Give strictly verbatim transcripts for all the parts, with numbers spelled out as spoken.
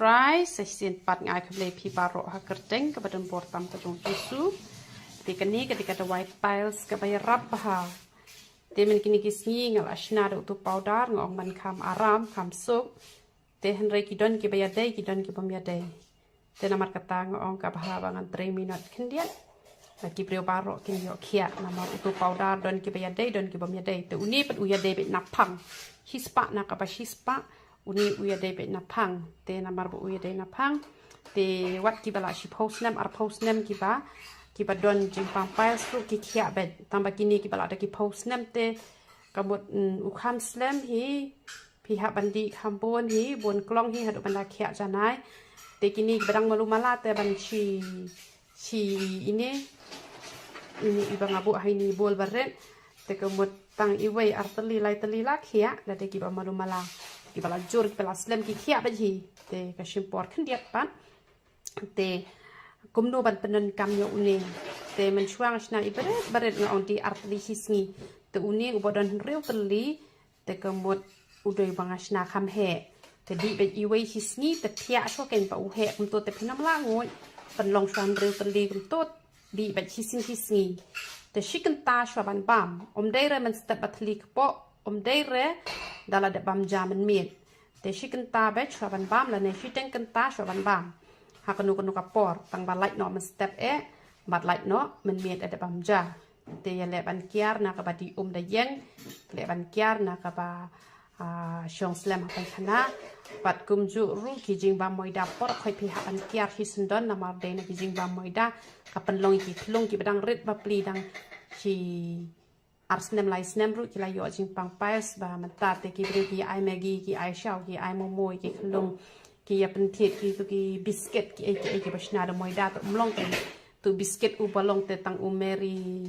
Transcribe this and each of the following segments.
Rai, sa shisien pat nga ai khublei phi baroh ha kyrteng kaba donbor tam ka jong u Jisu. Te kane ka dei ka dawai piles kaba ïarap bha. Te mynta kine ki sngi nga la shna da utu u powder, nga ong ban kham aram, kham suk. Te hynrei ki don kiba ïadei, ki don kibym ïadei. Te namar kata nga ong ka bha ba ngan trei minot khyndiat. Ba ki briew baroh kin ïoh khiah namar utu u powder don kiba ïadei, don kibym ïadei. Te une pat u ïadei beit naphang. Shispah na kaba shispah, une u ïadei beit naphang. Te namar ba u ïadei naphang, te wat kiba la shiphew snem, arphew snem kiba, kiba don jingpang piles ruh ki khiah beit. Tangba kine kiba la da ki phew snem te ka mut, mm, u kham slem hi, phi hap ban dih kham bun hi, bun klong hi haduh ban da khiah janai. Te kine kiba dang malu mala te ban shi, shi ine, ine iba nga buh ha ine i bowl barit. Te ka mut tang iwei, ar tylli, lai tylli la khiah, lada kiba malu mala. Kiba la jur, kiba la slem ki khiah beit hi. Te ka shim por khyndiat pat. Te kumno ban pyndonkam ïa une. Te mynshuwa nga shna i barit barit, nga ong dih ar tylli shi sngi. Te une uba don hynriew tylli, te ka mut u dei ba nga shna kham heh. Te dih beit iwei shi sngi, te thiah shuwa kein ba u heh kumto, te phin ym lah nguid. Pynlong shuwa hynriew tylli kumto, dih beit shi sngi shi sngi. Te shi kynta shuwa ban bam. Ym dei re mynstep ba thylli kpoh, ym dei re da la dep bam ja mynmiet. Te shi kynta beit shuwa ban bam, lane shiteng kynta shuwa ban bam. Ha kano kano ka por, tang ba lait noh mynstep eh, bad lait noh mynmiet eh da bam ja. Te ïa leh ban kiar na kaba dih um da ïeng, leh ban kiar na kaba, ah, shong slem ha paikhana. Bad kumjuh ruh ki jingbam moida por khoit phi hap ban kiar shi syndon, namar dei na ki jingbam moida ka pynlong ïa ki khlung kiba dang rit bapli, dang shi ar snem lai snem ruh ki la ïoh jingpang piles. Ba mynta te ki briew ki ai Maggi, ki ai shaw, ki ai momo ïa ki khlung, ki ïa pynthied ki tu ki biscuit, ki ei ki ei kiba shna da moida. Te ym long kein tu biscuit uba long te tang u Mary,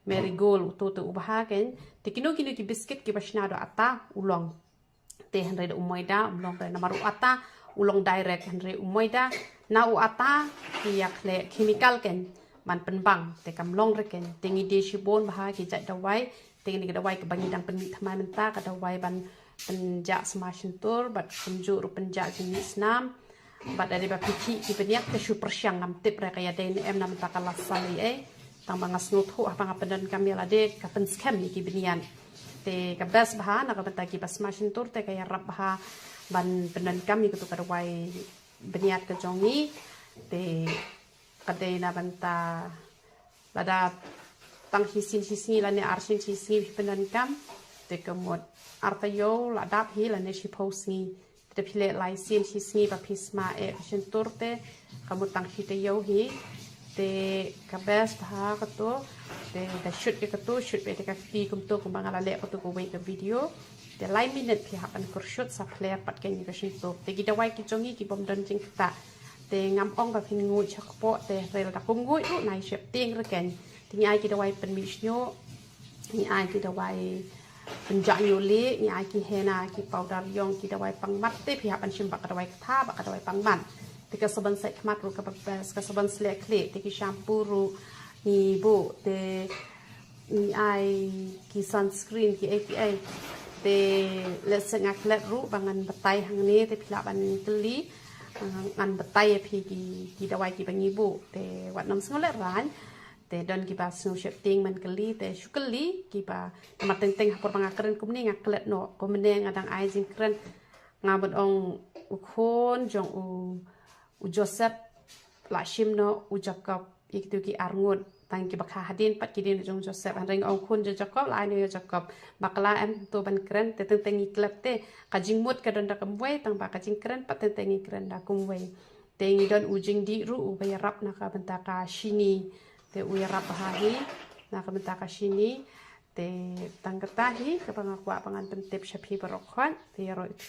Marigold, uto te u bha kein. Te kino kino ki biscuit kiba shna da atta u long. Te hynrei da u moida ym long re, namar u atta u long direct, hynrei u moida na u atta ki ïa khleh chemical kein ban pynbang, te kam long re kein. Te ngi die shibun bha ki jait dawai. Te kane ka dawai kaba ngi dang pynmih thymmai mynta, ka dawai ban pynjah sma shyntur bad kumjuh ruh pynjah jingmih snam. Bad lada ba phi khih ki bniat te shu pyrshang, ngam tip re ka ïadei ne em, namar mynta ka la saw ei ei. Tang ba nga sngewthuh haba nga pyndonkam ïa lade ka pynskhem ïa ki bniat. Te ka best bha na ka bynta kiba sma shyntur, te ka ïarap bha ban pyndonkam ïa katu ka dawai bniat ka jong ngi. Te ka dei na bynta lada tang shisien shi sngi lane arsien shi sngi phi pyndonkam, te ka mut ar taïew la dap hi lane shiphew sngi. Te phi leh lai sien shi sngi ba phi sma eh ka shyntur, te ka mut tang shi taïew hi. Te ka best bha katu. Te da shoot ïa katu, shoot beit da ka kti kumto kumba nga la leh katu kawei ka video. Te lai minit phi hap ban kur shoot sa phler pat kein ïa ka shyntur. Te ki dawai ki jong ngi kibym don jingktah. Te ngam ong ba phin nguid sha kpoh, te hynrei lada kum nguid ruh nai sheptieng re kein. Te ngi ai ki dawai pynmih shñiuh, ngi ai ki dawai pynjah ñiuh lieh, ngi ai ki henna, ki powder ïong, ki dawai pangmat, te phi hap ban shim bad ka dawai ktha bad ka dawai pangmat. Te ka sabon sait khmat ruh kaba best, ka sabon sleh khlieh, te ki shampoo ruh ngi buh, te ngi ai ki sunscreen, ki ei ki ei. Te lehse nga klet ruh ba ngan batai hangne, te phi lah ban kylli, ah, ngan batai ïa phi ki, ki dawai kiba ngi buh. Te wat nym sngew lehraiñ. Te don kiba sngew sheptieng ban kylli, te shu kylli kiba, namar teng teng ha por ba nga kren kumne nga klet noh. Kumne nga dang ai jingkren, nga mut ong u khun jong u, u Joseph la shim noh u Jacob ïa kitu ki arngut. Tang kiba kha hadien pat ki dien jong u Joseph. Hynrei nga ong khun jong u Jacob la ai noh ïa u Jacob. Bakla em to ban kren, te teng teng ngi klet, te ka jingmut ka don da kumwei, tang ba ka jingkren pat teng teng ngi kren da kumwei. Te ngi don u jingdih ruh uba ïarap na ka bynta ka shini. Te u ïarap bha hi na ka bynta ka shini. Te tang kata hi kaba nga kwah ba ngan pyntip sha phi baroh khoit. Te ïaroh